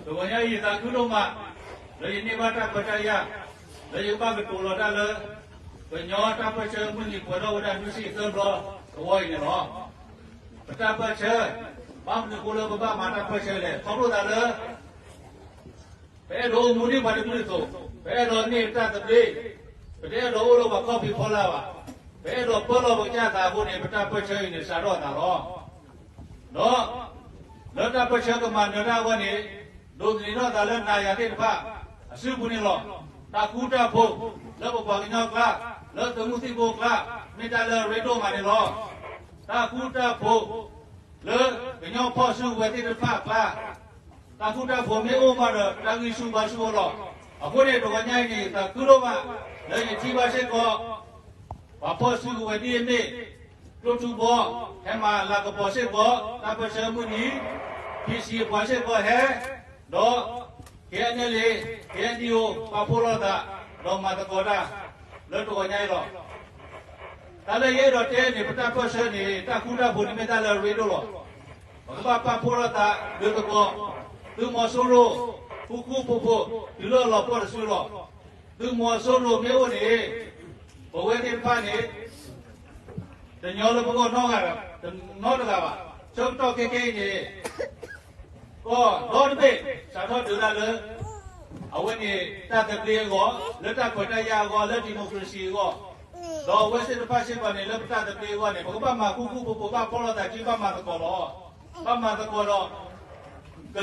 တဂီၤညါအံၤ ယသးခုဒိၣ်မး လၢယန့ၢ်ဘၣ်တၢ်ခွဲးတၢ်ယာ် လၢယကဘၣ်ကတိၤလီၤတၢ်လၢ ကညီတၢ်ပၢၢ်ဆၢမုၢ်နံၤပှဲၤထီၣ်ဝဲဒၣ်နွံဆံသၢဘျီသဝီအံၤန့ၣ်လီၤ. ပတၢ်ပၢၢ်ဆၢ, ဘၣ်မနုၤအဃိလၢပဘၣ်မၤတၢ်ပၢၢ်ဆၢလဲၣ်, ခီဖျိသးလၢ ပအဲၣ်ဒိးအိၣ်မူဒ်ပှၤတကလုာ်အသိး, ပအဲၣ်ဒိးန့ၢ်တၢ်သဘျ့, ပတအဲၣ်ဒိးအိၣ်လၢပှၤခီၣ်ဖံးဖီလာ်ဘၣ်, ပအဲၣ်ဒိးပၢလီၤပကစၢ်သးအဃိန့ၣ် ပတၢ်ပၢၢ်ဆၢအံၤန့ၣ် စးထီၣ်အသးလီၤ. ဒီး လၢတၢ်ပၢၢ်ဆၢကမၤနၢၤတၢ်အဂီၢ်န့ၣ် ဒိးသန့ၤထီၣ်သးလၢနၤယၤသ့ၣ်တဖၣ် အစုပူၤန့ၣ်လီၤ. တၢ်ဃူတၢ်ဖိး လၢပပှၤကညီအကျါ, လၢသုးမုၢ်သံၣ်ဘိအကျါ, မ့ၢ်တၢ်လၢအရ့ဒိၣ်မးန့ၣ်လီၤ. တၢ်ဃူတၢ်ဖိး လၢကညီဖီၣ်စုကဝဲၤသ့ၣ်တဖၣ်အကျါ, တၢ်ဃူတၢ်ဖိးမ့ၢ်အိၣ်မးဒီး တၢ်ဂံၢ်ဆူၣ်ဘါဆူၣ်အိၣ်လီၤ. အဃိန့ၣ် တဂီၤညါအံၤန့ၣ် ယသးခုဒိၣ်မး လၢယထံၣ်ဘၣ်စ့ၢ်ကီး ပှၤဖီၣ်စုကဝဲၤဒ်အမ့ၢ် ကျိထူဘီ ဟဲမၤလၤကပီၤစ့ၢ်ကီး တၢ်ပၢၢ်ဆၢမုၢ်နံၤ, ဖံဆံးအပှၤစ့ၢ်ကီးဟဲ, ဒီး KNLA, KNDO ပာ်ဖှိၣ်လိာ်သး ဒီးမၤသကိးတၢ် လၢတဂီၤညါအံၤလီၤ. တၢ်လၢယအဲၣ်ဒိးတဲန့ၣ် ပတၢ်ပၢၢ်ဆၢန့ၣ် တၢ်ဃူတၢ်ဖိးန့ၣ်မ့ၢ်တၢ်လၢအရ့ဒိၣ်လီၤ. ပကဘၣ်ပာ်ဖှိၣ်လိာ်သး ဒုးသကိး သုးမီၤစိရိၤ ဃူဃူဖိးဖိး တုၤလၢအလီၤပှီၢ်တစုလီၤ. သုးမီၤစိရိၤမ့ၢ်အိၣ်န့ၣ် ပဝဲသ့ၣ်တဖၣ်န့ၣ် တညီလၢပဂီၢ်နီတဂၤဘၣ်. ဆၢကတီၢ်ခဲကဲအံၤန့ၣ် ကီၢ်ဒီတဘ့ၣ် စးထီၣ်ဒုးတၢ်လၢ အဝဲန့ၣ်တၢ်သဘျ့အဂီၢ်, လၢတၢ်ခွဲးတၢ်ယာ်အဂီၢ်, လၢ democracy အဂီၢ်, ဒီးအဝဲသ့ၣ်တဖၣ်စ့ၢ်ကီးန့ၣ် လၢပတၢ်သဘျ့အဂီၢ်န့ၣ် ပကဘၣ်မၤဃူဃူဖိးဖိး ဘၣ်ဖှိၣ်လိာ်သးစု ဘၣ်မၤသကိးလီၤ. ဘၣ်မၤသကိးဒီး ကလုာ်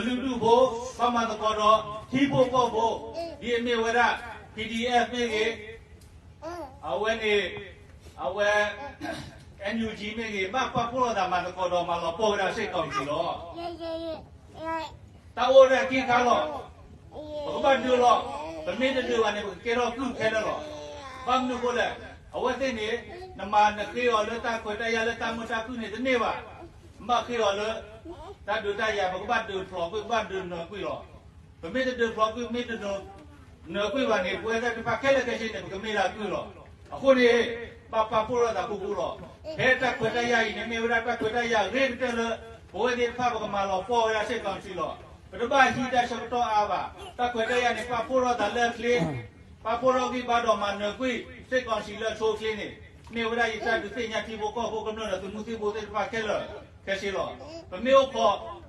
ဒူၣ်ဖိ, ဘၣ်မၤသကိးဒီး ထံဖိကီၢ်ဖိ, ဒ်အမ့ၢ်ဝဲဒၣ် PDF မ့ၢ်ဂ့ၤ, အဝဲန့ၣ် အဝဲ NUG မ့ၢ်ဂ့ၤ, ဘၣ်ပာ်ဖှိၣ်လိာ်သးမၤသကိးဒီး မၤလီၤပှီၢ်ဝဲဒၣ် စစ်ကောင်စီ လီၤ. တၢ်အိၣ်ဝဲဒၣ်ခံခါလီၤ. ပကဘၣ်ဒုးလီၤ. ပမ့ၢ်တဒုးဘၣ်န့ၣ် ပကကဲထီၣ်ကုၢ်ခဲလၢာ်လီၤ. ဘၣ်မနုၤအဃိလဲၣ်, အဝဲသ့ၣ်န့ၣ် နမၤနဃ့အီၤလၢတၢ်ခွဲးတၢ်ယာ် လၢတၢ်မုာ်တၢ်ခုၣ်န့ၣ်တန့ၢ်ဘၣ်. ဘၣ်ဃ့အီၤလၢ တၢ်ဒုးတၢ်ယၤ ပကဘၣ်ဒုးဖျိးကွံာ် ပကဘၣ်ဒုးနၢၤကွံာ်လီၤ. ပမ့ၢ်တဒုးဖျိးကွံာ် မ့ၢ်တဒုးနၢၤကွံာ်ဘၣ်န့ၣ် ပဝဲသ့ၣ်တဖၣ်ခဲလၢာ်ခဲဆ့န့ၣ် ပကမ့ၢ်ဒၣ်ကုၢ်လီၤ. အဃိန့ၣ် ဘၣ်ပာ်ဖှိၣ်လိာ်သးဃူဃူလီၤ. ဖဲတၢ်ခွဲးတၢ်ယာ်အံၤန့ၣ် မ့ၢ်ဝဲဒၣ်တၢ်ခွဲးတၢ်ယာ်ဂ့ၤကတၢၢ်လၢ ပဝဲသ့ၣ်တဖၣ်ပကမၤလီၤပှီၢ်ဝဲဒၣ် စစ်ကောင်စီ လီၤ. ပတဘၣ်ဟံးတၢ်ဆၢကတီၢ်အါဘၣ်. တၢ်ခွဲးတၢ်ယာ်န့ၣ် ပာ်ဖှိၣ်ထီၣ်သးလၢအချ့, ပာ်ဖှိၣ်ထီၣ်ဂံၢ်ဘါဒီးမၤနၢၤကွံာ် စစ်ကောင်စီ လၢအဆိအချ့န့ၣ် မ့ၢ်ဝဲဒၣ်ယတၢ်ဒုးသ့ၣ်ညါထံဖိကီၢ်ဖိကမျၢၢ်ဒီးသုးမုၢ်သံၣ်ဘိသ့ၣ်တဖၣ်ခဲလၢာ်ခဲဆ့လီၤ. ပမ့ၢ်အိၣ်ခိ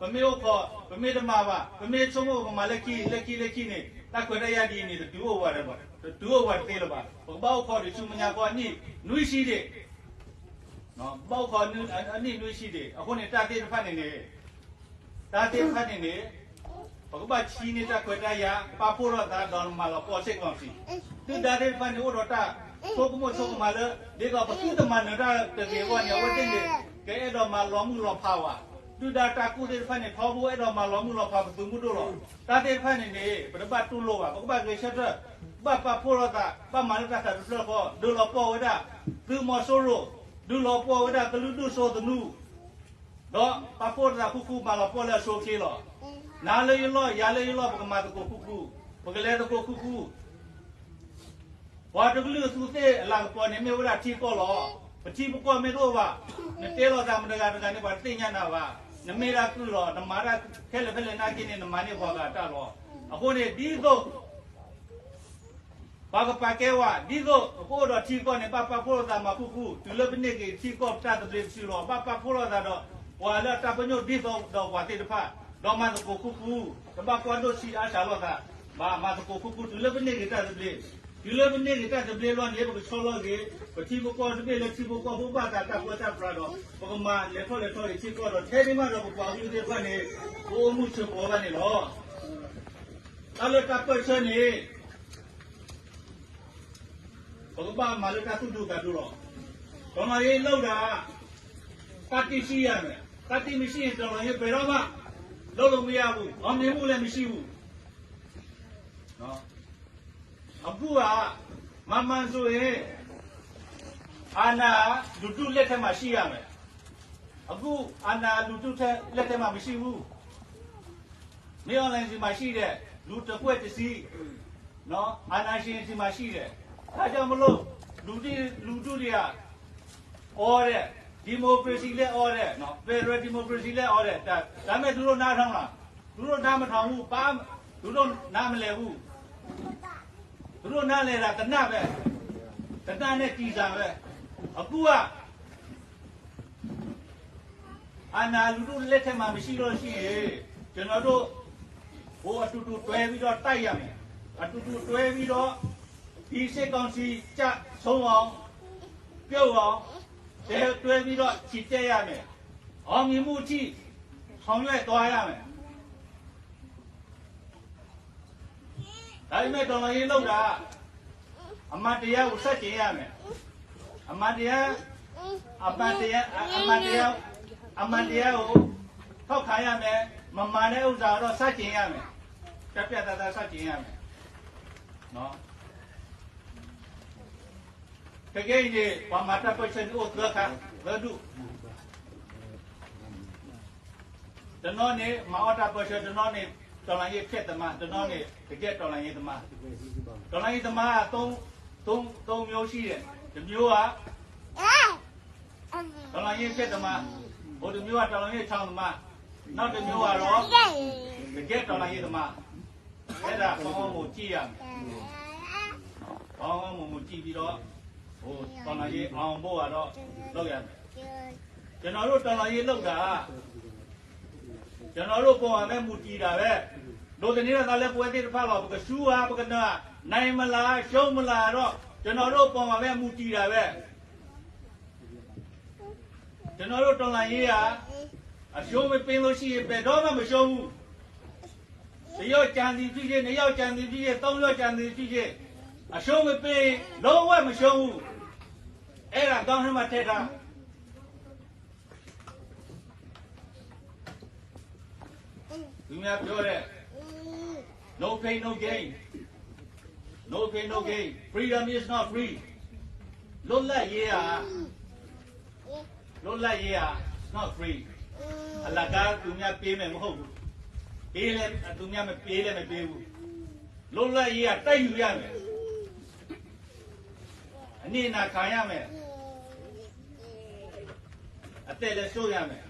း, ပမ့ၢ်အိၣ်ခိး, ပမ့ၢ်တမၤဘၣ်, ပမ့ၢ်ဆိကမိၣ်ပကမၤလၢခံ လၢခံ လၢခံန့ၣ် တၢ်ခွဲးတၢ်ယာ်ဒ်အံၤန့ၣ် တတုၤအိၣ်ဝဲဒၣ်, တတုၤအိၣ်ဝဲတသ့လၢၤဘၣ်. ပကဘၣ်အိၣ်ခိးဒံးဆူမဲာ်ညါဃီအနံၣ်နွံဆံဒံး, ဘၣ်အိၣ်ခိးအနံၣ်နွံဆံဒံး. အဃိန့ၣ် တၢ်သ့ၣ်တဖၣ်န့ၣ်န့ၣ် တၢ်သ့ၣ်တဖၣ်န့ၣ်န့ၣ် ပကဘၣ်ဆှၢန့ၢ်တၢ်ခွဲးတၢ်ယာ် ပာ်ဖှိၣ်ထီၣ်သးဒီးမၤလီၤပှီၢ် စစ်ကောင်စီ. ဒုၣ်ဒါသ့ၣ်တဖၣ်န့ၣ် အိၣ်ဒီးတၢ်ဆိကမိၣ်ဆိကမးလၢ ဒ်သိးပသုတမၤနၢၤတၢ်တဂ့ၤအဂီၢ်န့ၣ် အဝဲသ့ၣ်န့ၣ် ကအဲၣ်ဒိးမၤလီၤမုၢ်လီၤဖးဝဲ. ဒုၣ်ဒါတၢ်ကူၣ်သ့ၣ်တဖၣ်န့ၣ် ထီဘိအဲၣ်ဒိးမၤလီၤမုၢ်လီၤဖးပသုးမုၢ်ဒိၣ်လီၤ. တၢ်သ့ၣ်တဖၣ်န့ၣ်န့ၣ် ပတဘၣ်တူၢ်လိာ်ဘၣ်. ပကဘၣ်ဂဲၤဆၢထၢၣ်, ဘၣ်ပာ်ဖှိၣ်ထီၣ်သး, ဘၣ်မၤလၢတၢ်သးတဖျၢၣ်ဃီ, ဒုးလီၤပှီၢ်ဝဲဒၣ် သုးမီၤစိရိၤ, ဒုးလီၤပှီၢ်ဝဲဒၣ်ကလုာ်ဒူၣ်စိသနူ ဒီးပာ်ဖှိၣ်ထီၣ်သးဃူဃူ မၤလီၤပှီၢ်လၢအဆိအချ့လီၤ. နၤလၢယလီၢ်, ယၤလၢယလီၢ်, ပကမၤသကိးဃူဃူ, ပကလဲၤသကိးဃူဃူ. ပှၤတကလုာ်အသူးသ့ၣ်အလၤကပီၤန့ၣ် မ့ၢ်ဝဲဒၣ်ထံကီၢ်လီၤ. ပထံပကီၢ်မ့ၢ်တအိၣ်ဘၣ်, နတဲလိာ်သးမတၤတဂၤတဂၤန့ၣ် ပှၤတသ့ၣ်ညါနၤဘၣ်. နမ့ၢ်ဒၣ်ကုၢ်လီၤ, နမၤတၢ်ခဲလၢာ်ဖဲလဲၣ်နာ်က့န့ၣ် နမၤန့ၢ်ပှၤဂၤတၢ်လီၤ. အဃိန့ၣ် ဒ်သိး ပှၤကပာ်ကဲဝဲ, ဒ်သိးပကအိၣ်ဒီးထံကီၢ်န့ၣ် ဘၣ်ပာ်ဖှိၣ်လိာ်သးမၤဃူဃူ, တုၤလၢပန့ၢ်က့ၤထံကီၢ်ပတၢ်သဘျ့တစုလီၤ. ဘၣ်ပာ်ဖှိၣ်လိာ်သးဒီး ပှၤလၢအတၢ်ပညိၣ်ဒ်သိးဒီးပှၤသ့ၣ်တဖၣ်, ဒီးမၤသကိးဃူဃူ, တဘၣ်ကွၢ်ဒိၣ်ဆံးအါစှၤလိာ်သးဘၣ်, မၤသကိးဃူဃူ တုၤလၢပန့ၢ်က့ၤတၢ်သဘျ့. တုၤလၢပန့ၢ်က့ၤတၢ်သဘျ့လီၤန့ၣ် ပကဆီလီၤက့ၤ ပထံဖိကီၢ်ဖိတဘ့ၣ်လၢထံဖိကီၢ်ဖိဘၣ်သးတၢ်ပၢတၢ်ပြးဒီး ပကမၤလဲၤထီၣ်လဲၤထီၣ်က့ၤထံကီၢ်ဒီး ထဲဒ့မးဒီးပပှၤကလုာ်သ့ၣ်တဖၣ်န့ၣ် ပအိၣ်မူဆၢကိးဘၣ်န့ၣ်လီၤ. တၢ်လၢတၢ်ပၢၢ်ဆၢန့ၣ် ပကဘၣ်မၤလၢတၢ်သူၣ်ဒူသးဒူလီၤ. တော်လှန်ရေးလုပ်တာ သတ္တိရှိရမယ်, သတ္တိမရှိရင် တော်လှန်ရေးဘယ်တော့မှ လုပ်လို့မရဘူး, အောင်မြင်မှုလည်း မရှိဘူး. အခုက မှန်မှန်ဆိုရင် အာဏာ လူထုလက်ထဲမှာ ရှိရမယ်. အခု အာဏာ လူထုလက်ထဲမှာ မရှိဘူး. မင်းအောင်လှိုင်ဆီမှာရှိတယ်, လူတစ်ဖွဲ့တစ်စည်း, နော်, အာဏာရှင်ဆီမှာရှိတယ်. ဒါကြောင့်မလို့ လူထု, လူထုတွေက အော်တယ်, democracy လည်းအော်တယ်, နော်, federal democracy လည်းအော်တယ်, ဒါ, ဒါပေမဲ့ သူတို့နားထောင်လား? သူတို့နားမထောင်ဘူး, ပါ, သူတို့နားမလည်ဘူး, သူတို့နားလည်တာ သေနတ်ပဲ, သေနတ်နဲ့ကျည်ဆံပဲ, အခုက အာဏာ လူထုလက်ထဲမှာ မရှိလို့ရှိရင် ကျွန်တော်တို့ ဟို အတူတူတွဲပြီးတော့ တိုက်ရမယ်, အတူတူတွဲပြီးတော့ ဒီစစ်ကောင်စီကျဆုံးအောင် ပြုတ်အောင် တွဲတွဲပြီးတော့ ချီတက်ရမယ်, အောင်မြင်မှုအထိ ဆောင်ရွက်သွားရမယ်. ဒါပေမဲ့ တော်လှန်ရေးလုပ်တာ အမှန်တရားကို ဆန့်ကျင်ရမယ်, အမှန်တရား အမှန်တရား အမှန်တရား အမှန်တရားကို ထောက်ခံရမယ်, မမှန်တဲ့ဥစ္စာတော့ ဆန့်ကျင်ရမယ်, ပြတ်ပြတ်သားသား ဆန့်ကျင်ရမယ်. ခဲကနံၣ်အံၤန့ၣ် ပှၤမၤတၢ်ပၢၢ်ဆၢန့ၣ် အိၣ်သၢခါ, သၢဒူၣ်, တနီၤန့ၣ် မၤအီၣ်တၢ်ပၢၢ်ဆၢ, တနီၤန့ၣ် တော်လှန်ရေးဖျက်သမား, တနီၤန့ၣ် တကယ့်တော်လှန်ရေးသမား. တော်လှန်ရေးသမား သုံး, သုံးမျိုးရှိတယ်. တစ်မျိုးက တော်လှန်ရေးချောင်းသမား, ဟိုတစ်မျိုးက တော်လှန်ရေးချောင်းသမား, နောက်တစ်မျိုးကတော့ တကယ့်တော်လှန်ရေးသမား. အဲဒါ ကောင်းကောင်းကို ကြည့်ရမယ်. ကောင်းကောင်းမွန်မွန် ကြည့်ပြီးတော့ ဟို တော်လှန်ရေး အောင်ဖို့ကတော့ လုပ်ရမယ်. ကျွန်တော်တို့ တော်လှန်ရေးလုပ်တာ ကျွန်တော်တို့ပေါ်မှာပဲ မူတည်တာပဲ. ဒိးသန့ၤဒီးသးလၢ ပဝဲသ့ၣ်တဖၣ်လီၤ. ပကဆူဧါ ပကနၢၤဧါ, နိုင်မလား ရှုံးမလားတော့ ကျွန်တော်တို့ပေါ်မှာပဲ မူတည်တာပဲ. ကျွန်တော်တို့ တော်လှန်ရေးဟာ အရှုံးမပေးလို့ရှိရင် ဘယ်တော့မှ မရှုံးဘူး. တစ်ယောက်ကျန်သည်ဖြစ်စေ, နှစ်ယောက်ကျန်သည်ဖြစ်စေ, သုံးယောက်ကျန်သည်ဖြစ်စေ, အရှုံးမပေးရင် လုံးဝ မရှုံးဘူး. အဲ့ဒါ ခေါင်းထဲမှာ ထည့်ထား. သူများပြောတဲ့ no pain, no gain, no pain, no gain, freedom is not free. လွတ်လပ်ရေးဟာ လွတ်လပ်ရေးဟာ it's not free. အလကား သူများပေးမယ် မဟုတ်ဘူး. ပေးလည်း သူများမပေးလည်း မပေးဘူး. လွတ်လပ်ရေးက တိုက်ယူရမယ်. အနစ်နာခံရမယ်. အသက်လည်း စွန့်ရမယ်.